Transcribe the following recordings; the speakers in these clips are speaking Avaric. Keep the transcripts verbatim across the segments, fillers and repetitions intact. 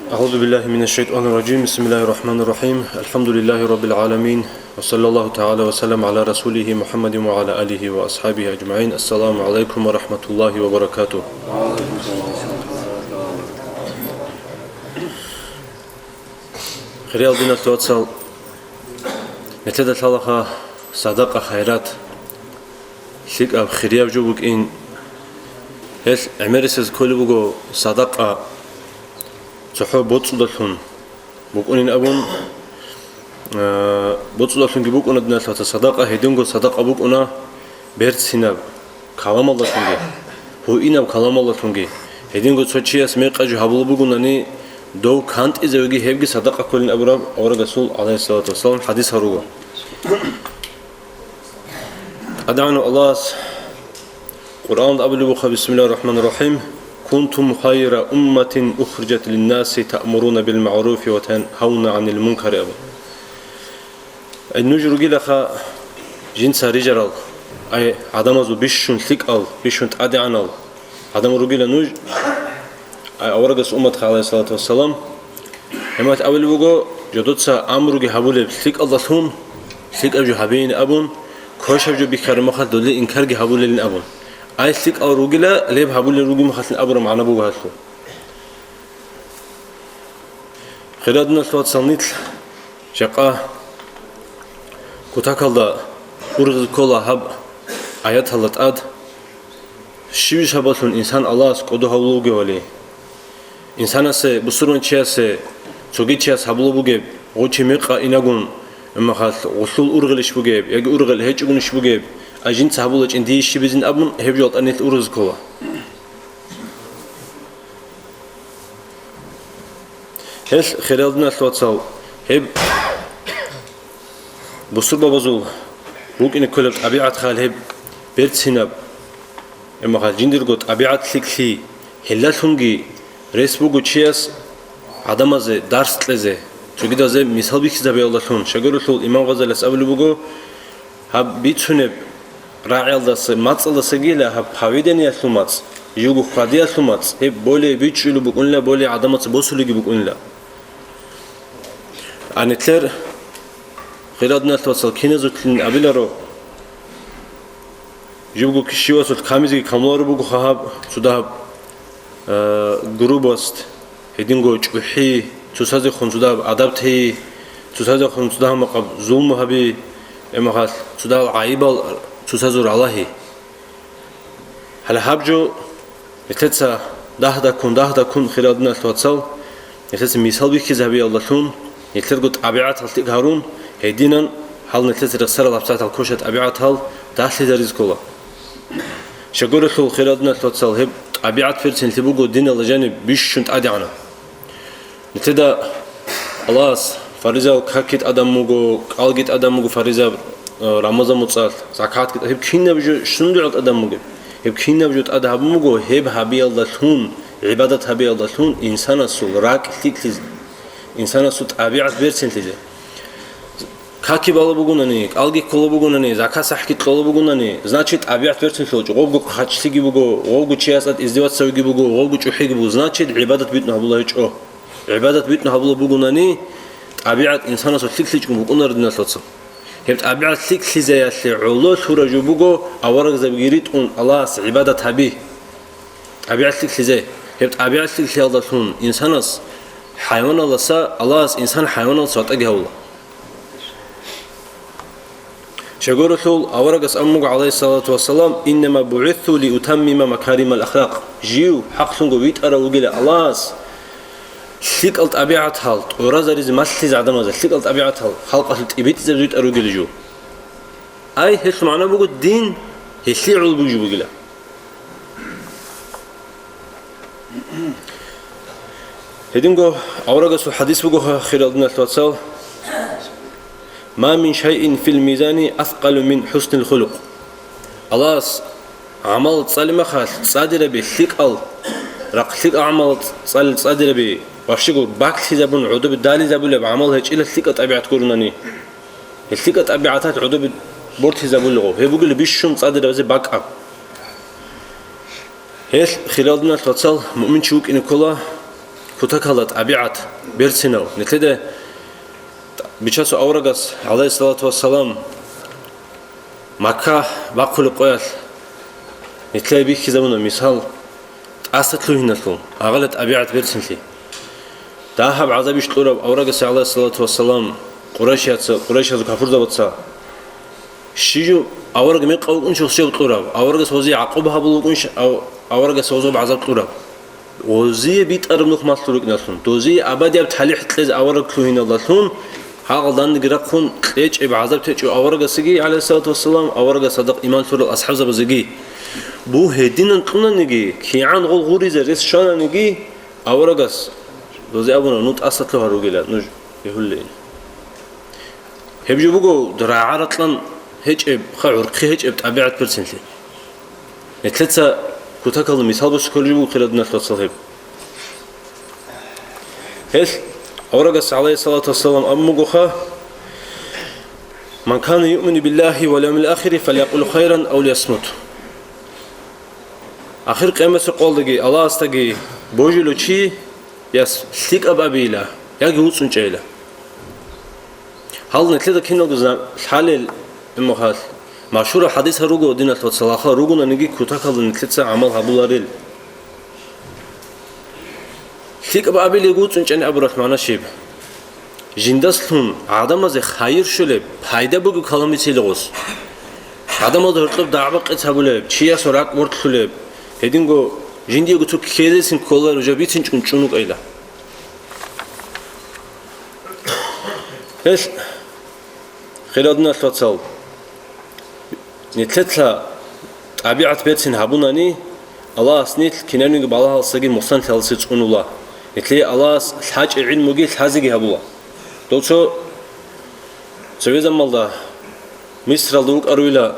أعوذ بالله من الشيطان الرجيم. بسم الله الرحمن الرحيم. الحمد لله رب العالمين. وصلى الله تعالى وسلم على رسوله محمد وعلى آله وأصحابه أجمعين. السلام عليكم ورحمة الله وبركاته. Хириял диналъул вацал, нилъеда лъалаха садакъа-хайрат лъикӀаб хирияб жо букӀин. Гьелъ гӀемерисез кколеб буго садакъа цохӀо боцӀудалъун букӀунин абун, э, боцӀудалъунги букӀуна, диналъул вацал, садакъа, гьединго садакъа букӀуна берцинаб каламалдалъунги, гьуинаб каламалдалъунги. Гьединго цо чияс мекъаб жо гьабулеб бугонани, дов кантӀизавеги, гьебги садакъа кколин абураб аварагасул, гӀалайгьиссалату вассалам, хӀадис гьаруго. ТӀадегӀанав Аллагьас Къуръаналда абулеб буха: «Бисмиллагьир рахӀманир рахӀим. Кунтум хайра умматин ухриджат линнаси таъмуруна бил магӀруфи ва тангьавна гӀанил мункари», – абун. Ай, нуж ругилаха жинца рижарал, ай, гӀадамазул бищун лъикӀал, бищун тӀадегӀанал гӀадамал ругила нуж, ай, аварагас умматха, гӀалайгьиссалату вассалам. Гьемал абулеб буго, жодоца амруги гьабулеб лъикӀалдалъун, лъикӀаб жо гьабейин абун, квешаб жо бихьараб мехалъ доле инкарги гьабулелин абун. Ай, лъикӀал ругила, леб гьабулел ругеб мехалъин абураб магӀна буго гьалъул. Хириял диналъул вацал, нилъ жакъа кутакалда ургъизе ккола гьаб аяталда тӀад, щиб иш гьабалъун инсан Аллагьас кӀодо гьавулев вугевали. Инсанасе, бусурманчиясе, цоги чияс гьабулеб бугеб, гъов чи мекъа инагун, мехалъ гъулъул ургъилищ бугеб, яги ургъел гьечӀогунищ бугеб, а жинца гьабулачӀин дие щибизин абун, гьеб жолтӀа нилъ ургъизе ккола. Гьелъ, хириял диналъул вацал, гьеб бусурбабазул букӀине кколеб тӀабигӀат хал гьеб берцинаб, гьеб мехалъ жиндирго тӀабигӀат лъикӀлъи, гьелдалъунги рес буго чияс гӀадамазе дарс кьезе, цогидазе мисал бихьизабиялдалъун. Щайгурелъул имам Гъазалияс абулеб буго, гьаб бицунеб рагӀиялдаса, мацӀалдасагила гьаб поведениялъул мацӀ, живго хьвадиялъул мацӀ, гьеб более бичӀчӀулеб букӀунила, более гӀадамаца босулебги букӀунила. А нилъер, хириял диналъул вацал, киназулъин абиларо, живго щивасулъ камизеги камуларо буго гьаб, цо дагьаб, э, грубость, гьединго чӀухӀи, цоцазехун цо дагьаб адаб тейи, цоцазехун цо дагьаб макъаб зулму гьаби, гьеб мехалъ цо дагьаб гӀайибал цоцазул ралагьи. Гьале гьаб жо нилъеца дагь-дагьккун, дагь-дагьккун, хириял диналъул вацал, нилъеца мисал бихьизабиялдалъун, нилъерго тӀабигӀатал лъикӀ гьарун, гьединан гьал нилъеца рехсарал гьабсагӀатал квешал тӀабигӀатал дагьлъизаризе ккола. Щайгурелъул, хириял диналъул вацал, гьеб тӀабигӀат берцинлъи буго диналда жаниб бищун тӀадегӀанаб. Нилъеда Аллагьас фаризаб какги тӀадаб буго, кӀалги тӀадаб буго фаризаб, э, Рамазан муцӀалъ, закатги, гьеб кинаб жо сундугӀал тӀадаб бугеб? Гьеб кинаб жо тӀад гьабун буго, гьеб гьабиялдалъун, гӀибадат гьабиялдалъун инсанасул ракӀ лъикӀлъизе, инсанасул тӀабигӀат берцинлъизе. Какги балеб бугонани, кӀалги кколеб бугонани, закат-сахӀги кьолеб бугонани, значит, тӀабигӀат берцинлъи гьечӀо, гъобго хъачлъиги буго, гъобго чиясда издеваться гьабиги буго, гъобго чӀухӀиги буго, значит, гӀибадат битӀун гьабула гьечӀо. ГӀибадат битӀун гьабулеб бугонани, тӀабигӀат инсанасул лъикӀлъичӀун букӀунаро, диналъул вацал. Гьеб тӀабигӀат лъикӀлъизеялъе гӀоло лъураб жо буго аварагзабиги ритӀун Аллагьас гӀибадат гьаби. ТӀабигӀат лъикӀлъизе. Гьеб тӀабигӀат лъикӀлъиялдалъун инсанас хӀайваналдаса, Аллагьас инсан хӀайваналдаса ватӀаги гьавула. Щайгурелъул аварагас абун буго, гӀалайгьиссалату вассалам: «Иннама бугӀисту лиутаммима макаримал ахлакъ». Жив хӀакълъунго витӀарав вугила Аллагьас лъикӀал тӀабигӀатал, тӀуразаризе малъизе гӀадамазда лъикӀал тӀабигӀатал халкъалъе тӀибитӀизабизе витӀарав вугила жив. Ай, гьелъул магӀна буго дин, гьелъие гӀоло бугеб жо бугила. Гьединго аварагасул хӀадис буго, хириял диналъул вацал: «Ма мин шайин фил мизани аскъалу мин хӀуснил хулукъ». Аллагьас гӀамал цӀалеб мехалъ цӀадираби лъикӀал, рахъ лъикӀал гӀамал цӀалел цӀадираби, ващиго бакӀлъизабун гӀодобе дализабулеб гӀамал гьечӀила лъикӀал тӀабигӀат гурунани. Гьел лъикӀал тӀабигӀаталъ гӀодобе бортизабулеб гъо, гьеб бугила бищун цӀадирабазе бакӀаб. Гьелъ, хириял диналъул вацал, муъминчи вукӀине ккола, Кутакалда тӀабигӀат берцинав. Нилъеда бичасул аварагас, гӀалайгьиссалату вассалам, Макка бахъулеб къоялъ нилъее бихьизабуна мисал тӀаса лъугьиналъул, гьагъала тӀабигӀат берцинлъи. Дагьаб гӀазабищ кьураб аварагасе, гӀалайгьиссалату вассалам, Къурайшияца, Къурайшиязул капурзабаца. Щиб жо авараг мекъав вукӀунчӀо щиб кьураб, аварагас гьозие гӀакъуба гьабулев вукӀунчӀ, ав-, аварагас гьозие гьаб гӀазаб кьураб. Гьозие битӀараб нух малъун рукӀиналъун, дозие абадияб талихӀ кьезе авараг лъугьиналдалъун, гьагъал данде рахъун кьечӀеб гӀазаб течӀо аварагасеги, гӀалайгьиссалату вассалам, аварагас гьадакъ иман лъурал асхӀабзабазеги. Бугь гьединан кьунаниги, кигӀан гъол гъуризе рес щвананиги, аварагас дозе абуна: «Нуж тӀаса лъугьа ругела, нуж бегьулейин». Гьеб жо буго рагӀа-ракьан гьечӀеб, ха, гӀурхъи гьечӀеб тӀабигӀат берцинлъи. Нилъеца кутакалда мисал босизе кколеб жо буго, хириял диналъул вацал, гьеб. Гьелъ аварагас, гӀалайгьиссалату вассалам, абун бугоха: «Ман кана юъмину биллагьи вал явмил ахири, фалякъул хайран ав лиясмут». Ахир къиямасеб къоялдаги Аллагьасдаги божилев чияс лъикӀаб абейила, яги вуцӀцӀун чӀейила. Гьал нилъеда киналго зна-, лъалел, имахал, машгьурал хадисал руго, диналъул вацал, гьал ругонаниги кутакалда нилъеца гӀамал гьабуларел. ЛъикӀаб абилеб вуцӀцӀун чӀани абуралъ магӀна щиб? Жиндаслъун гӀадамазе хайир щолеб, пайда бугеб калам бицейила гъос. ГӀадамазда гьоркьоб дагӀба-къец гьабулеб, чиясул ракӀ бортлъулеб, гьединго жиндиего цо ккезесин кколареб жо бицинчӀого чӀун вукӀайила. Гьелъ, хириял диналъул вацал, нилъеца тӀабигӀат берцин гьабунани, Аллагьас нилъ кинабниги балагьалдасаги мухӀсанлъиялдасаги цӀунула. Нилъее Аллагьас лъачӀеб гӀилмуги лъазеги гьабула. Дов цо цеве замалда Мисралда вукӀаруйла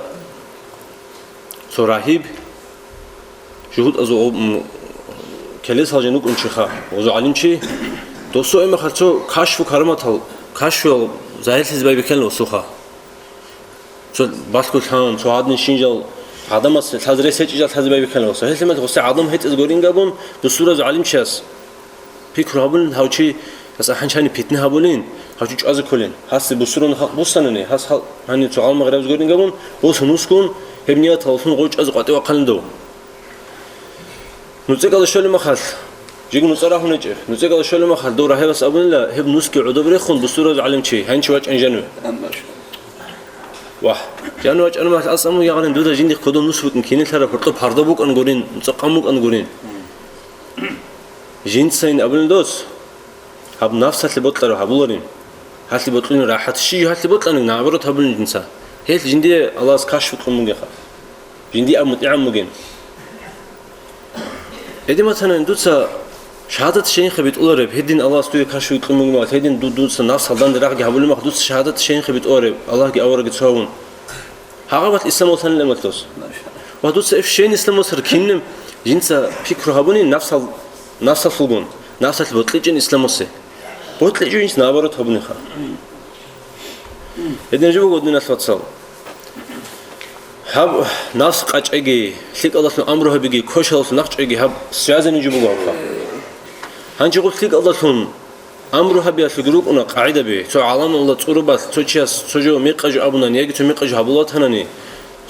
цо рагьиб, жугьутӀазул, м, келесал жен вукӀун чиха, гъозо гӀалимчи, досо эмехалъ цо кашфу караматал, кашфуял загьирлъизе байбихьана осуха. Цо балъголъан, цо гьадин щинжал гӀадамас лъаз рес гьечӀижал лъазе байбихьана осу. Гьелъ мехалъ гъосе гӀадам гьетӀез гурин габун, дусуразул гӀалимчияс пикру гьабулин, гьав чи, гьас ахӀанчани питна гьабулин, гьав чи чӀвазе кколин. Гьасде бусурун халкъ буссанани, гьас хал-, гьанив цо гӀалмагъ рабизе гурин габун, гъос нускун, гьеб нияталлъун гъов чӀвазе къватӀив вахъанин дов. НуцӀикӀалда щолеб махалъ, жиго нуцӀа рагьун гьечӀеб, нуцӀикӀалда щолеб махалъ, дов рагьибас абунила, гьеб нусги гӀодоб рехун, бусураз гӀалимчи, гьанчи вачӀан жаниве. Вагь, жаниве вачӀана махалъ, ас аму ягъарин, дуда жиндихъ кодоб нус букӀин, кинилъараб гьоркьоб парда букӀан гурин, нуцӀа къан букӀан гурин. Жинцайин абулин дос, гьаб нафсалъе бокьараб гьабуларин. Гьалъе бокьулин рахӀат, щи гьалъе бокьани, наоборот гьабулин жинца. Гьелъ жиндие Аллагьас кашфу кьун бугеха. Жиндие аб мутӀигӀан бугин. Гьедин батанани дуца шагьадат щайинха битӀулареб, гьедин Аллагьас дуе кашфу кьун бугин ва гьедин ду-, дуца нафс гьалданде рагъги гьабулин мах, дуца шагьадат щайинха битӀулареб, Аллагьги аварагги цо гьавун. Гьагъабат исламалъанилан батос. Ва дуца эф щейин исламалъар киннем жинца пикру гьабуни нафсал-, нафсалъулгун, нафсалъ бокьичӀин исламалъе. БокьичӀо жинц наоборот гьабуниха. Гьедин жо буго, диналъ вацал. Гьаб нафс къачӀеги, лъикӀалдалъун амру гьабиги, кошалдалъун нахъчӀвайги гьаб связанный жо буго гьабха. Гьанже гъуб лъикӀалдалъун амру гьабиялъулги рукӀуна къагӀидаби, цо гӀаламалда цӀурубалъ цо чияс цо жо мекъа жо абунани яги цо мекъа жо гьабулатанани,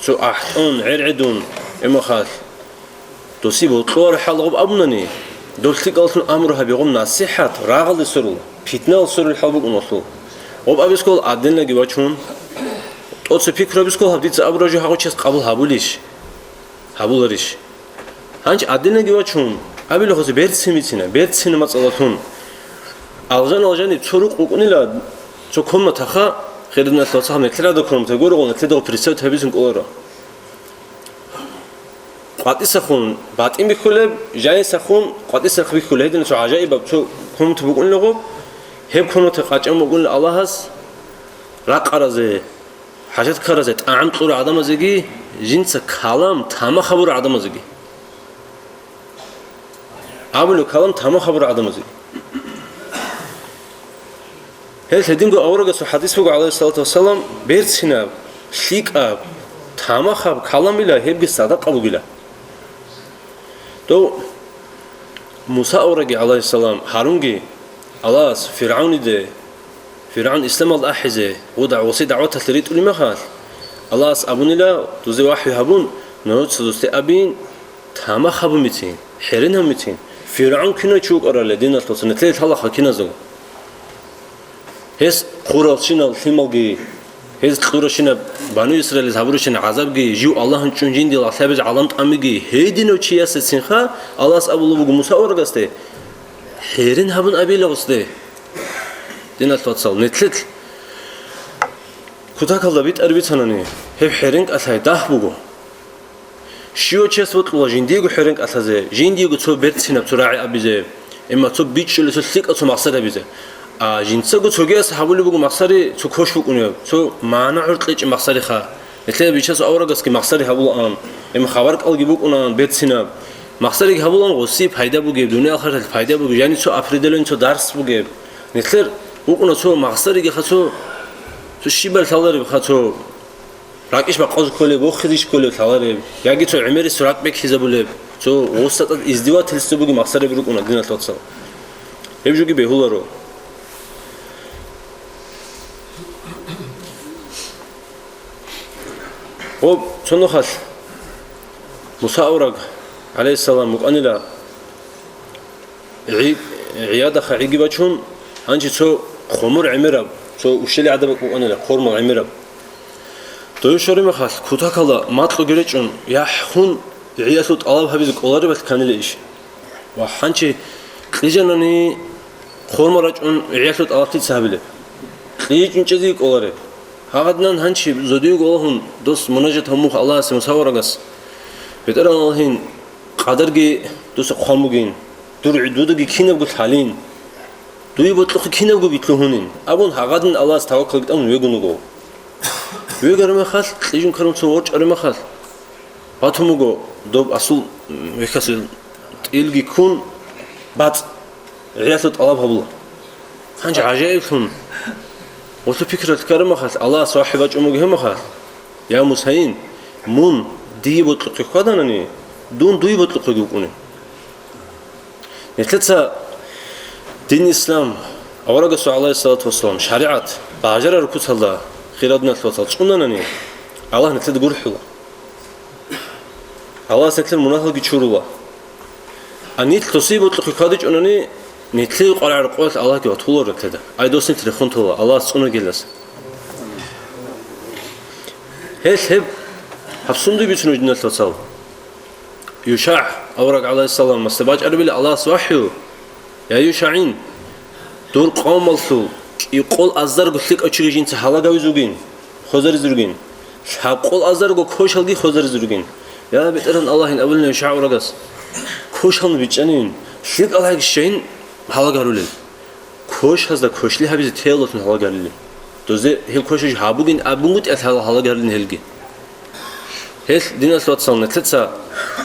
цо ахӀтӀун, гӀергӀидун, эмахалъ. Досие бокьуларо хӀал гъуб абунани, дол лъикӀаллъун амру гьаби гъум насихӀат, рагъалде сорул, питналъ сорул хӀал букӀун валъул. Гъуб абискал гӀадинлъаги вачун, тӀоце пикру абискал гьаб дица абура жо гьагъучияс къабул гьабулищ? Гьабуларищ? Гьанчи гӀадинлъаги вачун, абила гъозе берцин бицина, берцина мацӀалалъун. Алжан-алжани цо рукъ рукӀунила, цо комнатаха, хирдиналъ вацахъа метлерада комната гургъун, метледа представить гьабизин кӀоларо. КъватӀисахун батӀин бихьулеб, жайисахун къватӀисахъ бихьулеб, гьедин цо гӀажаибаб цо комната букӀунила гъуб, гьеб комната къачӀан букӀунила Аллагьас ракъаразе, хӀажаткаразе, тӀагӀам кьурал гӀадамазеги, жинца калам, тамах гьабурал гӀадамазеги. Абулеб калам тамах гьабурал гӀадамазеги. Гьел гьединго аварагасул хадис буго, гӀалайгьиссалату вассалам, берцинаб, лъикӀаб, тамахаб каламила гьебги садакъа бугила. Дов Муса аварагги, гӀалайгьиссалам, Гьарунги Аллагьас ФиргӀавниде, ФиргӀавн исламалда ахӀизе, гъуда гъосие дагӀваталъе ритӀулеб мехалъ, Аллагьас абунила дузе вахӀю гьабун, нужеца досде абин, тамах гьабун бицин, хӀерен гьабун бицин. ФиргӀавн кинав чи вукӀарале, диналъул вацал, нилъее лъалаха киназего. Гьес хъуралщинал лъималги, гьез кьуращинаб бану Исраилиз гьабуращинаб гӀазабги, жив Аллагьун чӀун жинде лагълъабизе гӀалам тӀамиги, гьединав чиясецинха Аллагьас абулеб буго Муса аварагасде, хӀерен гьабун абила гъосде. Диналъ вацал, нилъелъ кутакалда битӀараб бицанани, гьеб хӀерен кӀалъай дагь буго. Щивав чияс бокьула жиндиего хӀерен кӀалъазе, жиндиего цо берцинаб цо рагӀи абизе, амма цо бичӀчӀулесул лъикӀаб цо махсар гьабизе. А жинцаго цогияс гьабулеб буго махсари цо квеш букӀунеб, цо магӀна гӀоркьичӀеб махсариха. Нилъеда бичасул аварагасги махсари гьабулаан, амма хабар кӀалги букӀунаан берцинаб. Махсариги гьабулаан гъосие пайда бугеб, дуниял ахираталъе пайда бугеб, яни цо определённый цо дарс бугеб. Нилъер букӀуна цо махсаригиха цо, цо щибал лъаларебха цо. РакӀищ бакъоз кколеб, вохизищ кколеб лъалареб, яги цо гӀемерисев ракӀ бекизабулеб, цо гъосда тӀад издевательство бугеб махсараб рукӀуна, диналъ вацал. Гьеб жоги бегьуларо. Гъоб цо нухалъ Муса авараг, гӀалайгьиссалам, вукӀанила. ГӀи-, гӀиядаха гӀиги бачун, гьанже цо хъумур гӀемераб, цо ущели гӀадаб букӀанила, хъурмал гӀемераб. Дой щваримахалъ, кутакалда макьуги речӀун, яхӀ хун, гӀиялъул тӀалаб гьабизе кӀоларебалъ кканила иш. Ва гьанже кьижанани хъурмал рачӀун гӀиялъул тӀалаб дица гьабилеб? КьижичӀунчӀезеги кӀолареб? Гьагъадинан гьанже зодиего валагьун дос мунажат гьабун буго Аллагьасе Муса аварагас. БетӀергьан Аллагьин, къадарги дуца хъван бугин, дур гӀи-, дудаги кинабго лъалин, дуе бокьухъе кинабго битлъугьунин абун, гьагъадин Аллагьас таваккалги тӀамун вегун вуго. Вегараб мехалъ, кьижун ккарун цо ворчӀараб мехалъ, батун буго доб асул вехьасул тӀилги ккун, бацӀ, гӀиялъул тӀалаб гьабула. Гьанже гӀажаиблъун, гъолъул пикралъ ккараб мехалъ, Аллагьас вахӀи бачӀун буго гьеб мехалъ: «Я Мусайин, мун дие бокьухъе хьваданани, дун дуе бокьухъеги вукӀунин». Нилъеца дин ислам, аварагасул, гӀалайгьиссалату вассалам, шаригӀат бажарараб куцалда, хирал диналъул вацал, цӀунанани, Аллагь нилъеда гурхӀула. Аллагьас нилъер мунагьалги чурула. А нилъ досие бокьухъе хьвадичӀунани, нилъее къваригӀараб къоялъ Аллагьги ватуларо нилъеда. Ай, дос нилъ рехун тола, Аллагьас цӀунагилас. Гьелъ гьеб гьаб сундуе бицунеб, диналъул вацал? ЮшагӀ авараг, гӀалайгьиссалам, масда бачӀарабила Аллагьас вахӀю: «Я ЮшагӀин, дур къавмалъул кӀикъол азарго лъикӀав чиги жинца гьалагавизе вугин, хвезаризе ругин, лъабкъол азарго квешалги хвезаризе ругин». Я БетӀергьан Аллагьин, абулин ЮшагӀ аварагас, квешални бичӀчӀанин, лъикӀал гьагищайин гьалагарулел. Квешазда квешлъи гьабизе теялдалъун гьалагарилин. Дозе гьел квешал гьабугин абунгутӀиялъ гьал-, гьалагарилин гьелги. Гьелъ, диналъул вацал, нилъеца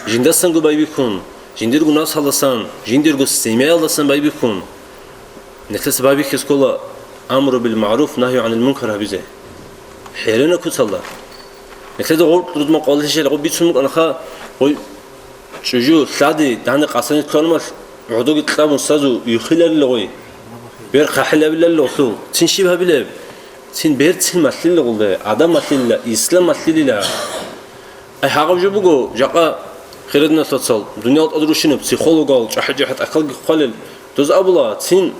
жиндасанго байбихьун, жиндирго напсалдасан, жиндирго семьяялдасан байбихьун, нилъеца байбихьизе ккола амру бил магӀруф, нагью гӀанил мункар гьабизе. ХӀеренаб куцалда. Нилъеда гъоркь рудмахъ къвалилъи гъо бицун букӀанаха, гъой чӀужу, лъади, дагьни къасани ккаламалъ гӀодоги кьабун сазу юхиларила гъой. Бер хъахӀилабилалила гъолъул. Цин щиб гьабилеб? Цин берцин малъила гъулда, адам малъила, ислам малъилила. Ай, гьагъаб жо буго, жакъа, хирал диналъул вацал, дуниял тӀад рушинаб психологал чӀахӀи-чӀахӀи тӀахьалги хъвалел, доз абула, цин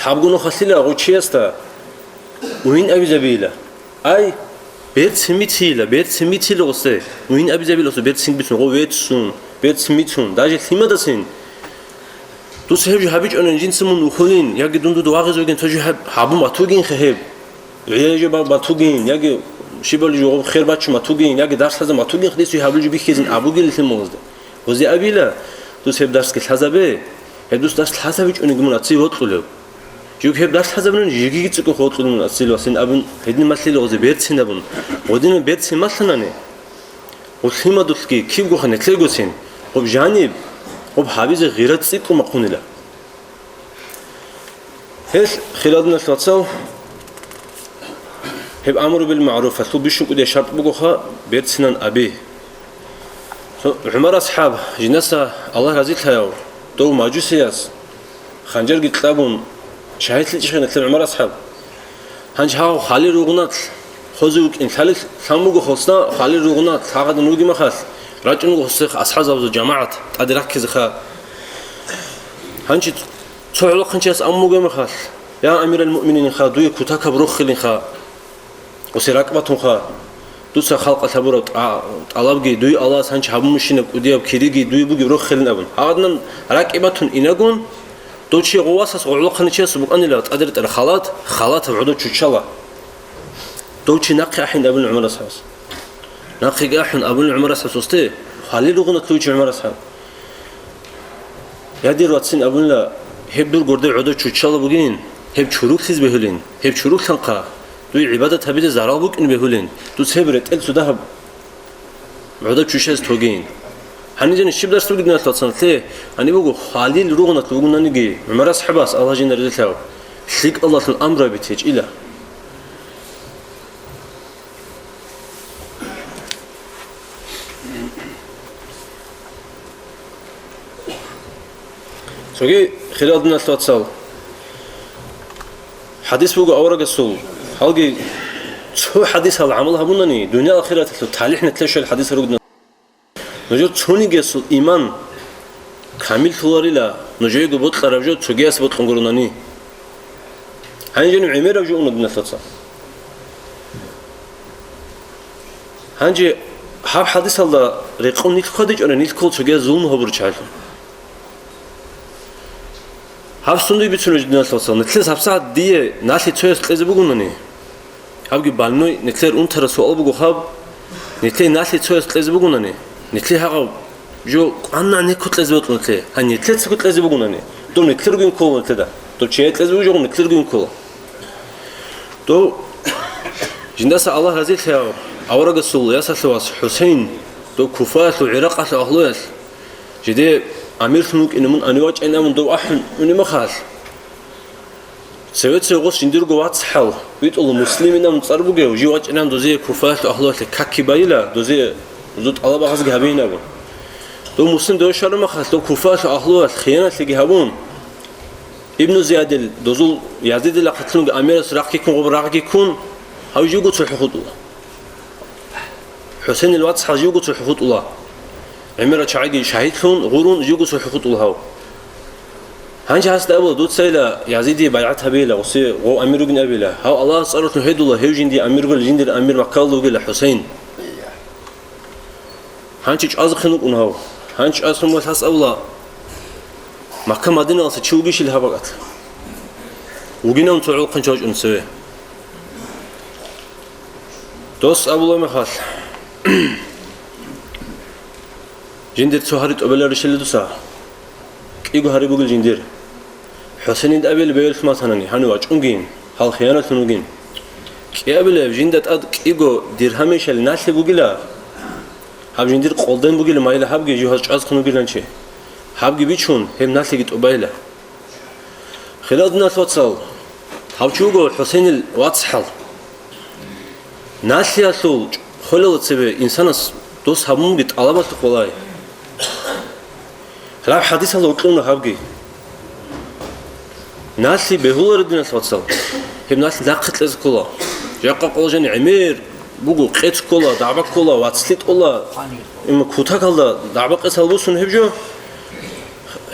лъабго нухалъила гъов чиясда угьин абизабийила. Ай, берцин бицийила, берцин бицила гъосде. Мугьин абизабила гъосде, берцин бицун, гъов веццун, берцин бицун, даже лъимадасин. Дуца гьеб жо гьабичӀонин, жинца мун ухулин, яги дун дуда вагъизе вугин, цо жо гьаб-, гьабун батугинха гьеб. ГӀияй жо ба-, батугин, яги щибали жо гъоб хер бачун батугин, яги дарс лъазан батугинха, дица гьабулеб жо бихьизин абугила лъималазда. Гъозе абила, дуца гьеб дарсги лъазабе, гьеб дуца дарс лъазабичӀониги мун аци вокьулев. Жив гьеб дарс лъазабунани, жигиги цӀикӀкӀун хутӀулев мун ацил васин абун, гьедин малъила гъозе берцин абун. Гъодинан берцин малъанани, гъоб лъимадулъги кибгоха нилъергосин, гъоб жаниб, гъоб гьабизе гъира цӀикӀкӀун бахъунила. Гьелъ, хирал диналъул вацал, гьеб амру бил магӀруфалъул бищун кӀудияб шартӀ бугоха, берцинан аби. ГӀумар асхӀаб, жинаса Аллагь разилъаяв, Дов мажусияс ханжарги кьабун, шагьидлъичӀищха нилъер ГӀумар асхӀаб? Гьанже гьав хвалил ругъуналъ хозе вукӀин лъалел-, лъан буго гьосда, хвалил ругъуналъ гьагъадин вугеб мехалъ, рачӀун вуго гьосухъ асхӀабзабазул жамагӀат тӀаде раккизеха. Гьанже цо гӀолохъанчияс абун бугеб мехалъ: «Я амирал муъмининха, дуе кутакаб рохилинха». Гъосе ракӀ батунха, дуца халкъалъ гьабураб тӀа-, тӀалабги, дуй Аллагьас гьанчи гьабумущинаб кӀудияб кириги дуе бугеб рохелин абун. Гьагъадинан ракӀи батун инагун, дов чи гъов васас гъогӀлохъаничияс букӀанила тӀадертӀар халат, халатаб гӀодов чучала. Дов чи нахъе ахӀин абун ГӀумар асхӀабас. Нахъеги ахӀун абун ГӀумар асхӀабас гъосде, хвалил ругъуна лъугьичи ГӀумар асхӀаб. Я, дир вацин, абунила, гьеб дур гурде гӀодов чуччала бугин, гьеб чуруклъиз бегьулин, гьеб чуруклъанхъа, дуе гӀибадат гьабизе зарал букӀин бегьулин, дуц гьеб ретӀел цо дагьаб гӀодов чуччазе тогин. Гьанижани щиб дарс бугин, диналъ вацал, лъе, гьаниб буго, хвалил ругъуналъ вугунаниги, ГӀумар асхӀабас, Аллагь жинда разилъав, лъикӀалдалъун амру гьабизе гьечӀила. Цоги, хириял диналъ вацал, хӀадис буго аварагасул, гьалги цо хӀадисал гӀамал гьабунани, дунъя-ахираталъул талихӀ нилъее щвел хӀадис ругин. Нужер цонигиясул иман камиллъуларила, нужеего бокьараб жо цогияс бокьун гуронани. Гьанже гӀемераб жо уна, диналъ вацал. Гьанже гьаб хӀадисалда рекъон нилъ хьвадичӀони, нилъ ккола цогияс зулму гьабурал чагӀилъун. Гьаб сундуй бицунеб жо, диналъ вацал, нилъеца гьабсагӀат дие налъи цояс кьезе бугунани? Гьабги больной, нилъер унтараб суал буго гьаб, нилъее налъи цояс кьезе бугунани? Нилъее гьагъаб жо къванагӀан гьекко кьезе бокьун нилъее. Гьанже нилъецаго кьезе бугунани, дов нилъерго ккола нилъеда. Дов чияе кьезе бугеб жо нилъерго ккола. Дов жиндаса Аллагь разилъаяв аварагасул ясалъувас ХӀусейн, дов Куфаялъул, ГӀиракъалъул агьлуялъ, жиде амирлъун вукӀине мун ани вачӀайин абун дов ахӀун унеб мехалъ, цеве-цеве гъос жиндирго вацгӀал витӀула, Муслимин абун цӀар бугев, жив вачӀинан дозие Куфаялъул агьлуялъе какги байила, дозие зу тӀалаб-агъазги гьабейин абун. Дов Муслим дове щвараб мехалъ, дов Куфаялъул агьлуялъ хиянатлъиги гьабун, Ибну Зиядил, дозул Язидил рахъалъунги амирас рахъги ккун, гъоб рагъги ккун, гьав живго цохӀо хутӀула. ХӀусейнил вацгӀал живго цохӀо хутӀула. ГӀемерал чагӀиги шагьидлъун гъурун, живго цохӀо хутӀула гьав. Гьанже гьасда абула, дуцайила Язидие байгӀат гьабейила, гъусе гъов амир вугин абейила. Гьав Аллагьас цӀаралъун гьедула, гьев жиндие амир гула, жиндир амир Маккаялда вугила ХӀусейн. Гьанчи чӀвазехъин вукӀун гьав. Гьанчи чӀвазехъин вугев гьас абула, Макка-Мадиналаса чи вугищил гьаб бакӀалъ? Вугинавун цо гӀолохъанчи вачӀун цеве. Дос абула мехалъ, жиндир цо гьари тӀобеларищали дуца? КӀиго гьари бугел жиндир. ХӀусейнил абел бегьулъ матанани, гьанив вачӀунгин, гьал хиянатлъун вугин. КӀиабилеб жинда тӀад кӀиго диргьамищали налъи бугила, гьаб жиндир къолден бугила, майила гьабги жугьаз чӀвазхъун вугилан чи. Гьабги бичун, гьеб налъиги тӀубайила. Хириял диналъ вацал, гьав чи вуго ХӀусейнил вацгӀал. Налъиялъул холела цебе инсанас дос гьабунги тӀалабалъухъ валай. Гьаб хӀадисалда вокьуна гьабги. Налъи бегьуларо, диналъ вацал. Гьеб налъи нахъе кьезе ккола. Жакъа къола жани гӀемер буго, къец ккола, дагӀба ккола, вацлъи тӀола. Имма кутакалда дагӀба-къец гьалбусун гьеб жо.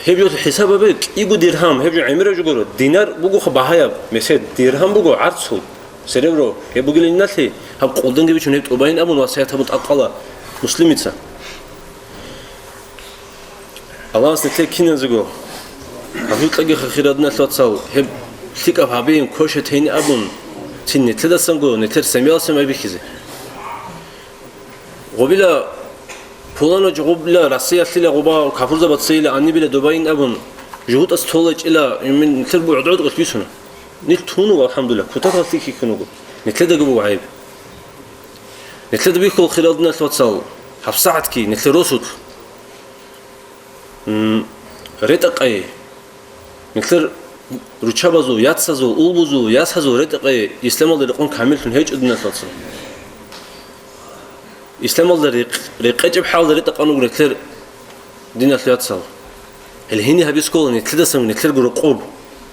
Гьеб жо хӀисаб гьабе, кӀиго диргьам, гьеб жо гӀемераб жо гуро. Динар бугоха багьаяб, месед, диргьам буго гӀарцул, серебро. Гьеб бугилин налъи, гьаб къолденги бичун гьеб тӀубайин абун васият гьабун тӀадкъала Муслимица. Аллагьас нилъее киназего тавфикъ кьеги, хириял диналъ вацал, гьеб лъикӀаб гьабейин, квешаб тейин абун, цин нилъедасанго, нилъер семьяласан байбихьизе. Гъубила пуланав чи, гъубила Россиялъила гъуба капурзабацейила аннибила добайин абун, жугьутӀас толечӀила, нилъер бугӀ-, гӀодгӀодгӀелъ бисуна. Нилъ тун вуго, алхӀамдулиллагь, кутакалъ лъикӀ хьихьун вуго. Нилъедаги буго гӀайиб. Нилъеда бихьула, хириял диналъ вацал, гьабсагӀатги нилъер росулъ, м, ретӀа-къайи. Нилъер руччабазул, яцазул, улбузул, ясазул ретӀа-къайи исламалда рекъон камиллъун гьечӀо, диналъ вацал. Исламалда рекъ-, рекъечӀеб хӀалда ретӀа-къан вуго нилъер, диналъ вацал. Гьел гьениб гьабизе ккола нилъедасан нилъерго рокъоб: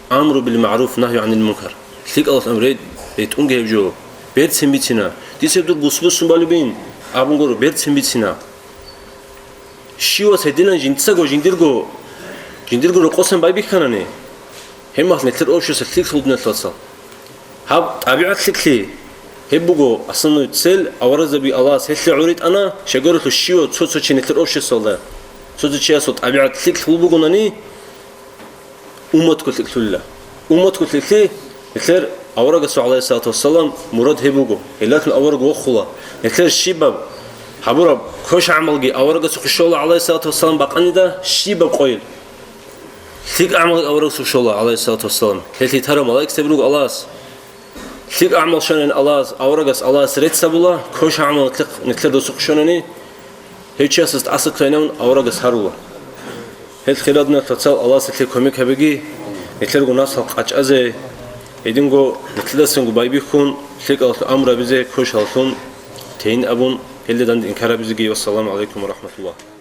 амру бил магӀруф, нагью гӀанил мункар. ЛъикӀалъул амру, ретӀунги гьеб жо, берцин бицина. Дица дур бусбуссун балебин абун гуро, берцин бицина. Щивас гьединан жинцаго жиндирго, жиндирго рокъосан байбихьанани, гьеб мехалъ нилъер общество лъикӀлъулеб, диналъул вацал. Гьаб тӀабигӀат лъикӀлъи, гьеб буго основной цель, аварагзаби Аллагьас гьелъие гӀуритӀана, щайгурелъул щивав цо-цо чи нилъер обществалда, цо-цо чиясул тӀабигӀат лъикӀлъи бугонани, умматго лъикӀлъулила. Умматго лъикӀлъи, нилъер аварагасул, гӀалайгьиссалату вассалам, мурад гьеб буго, гьелдалъун авараг вохула. Нилъер щибаб гьабураб квеш-гӀамалги аварагасухъе щола, гӀалайгьиссалату вассалам, бакъанида, щибаб къойил. ЛъикӀ гӀамал аварагасухъе щола, гӀалайгьиссалату вассалам. Гьелъ тарав малаикзаби руго Аллагьас. ЛъикӀ гӀамал щванани Аллагьас, аварагас Аллагьас рецц гьабула, квеш-гӀамал нилъер досухъе щванани, гьев чиясда тӀаса кканин аварагас гьарула. Гьелъ, хириял диналъул вацал, Аллагьас нилъее кумек гьабеги, нилъерго напсал къачӀазе, гьединго нилъедасанго байбихьун, лъикӀалъул амру гьабизе квешаллъун тейин абун, гьелда данде инкар гьабизеги. Вассаламу гӀалайкум ва рахӀматуллагь.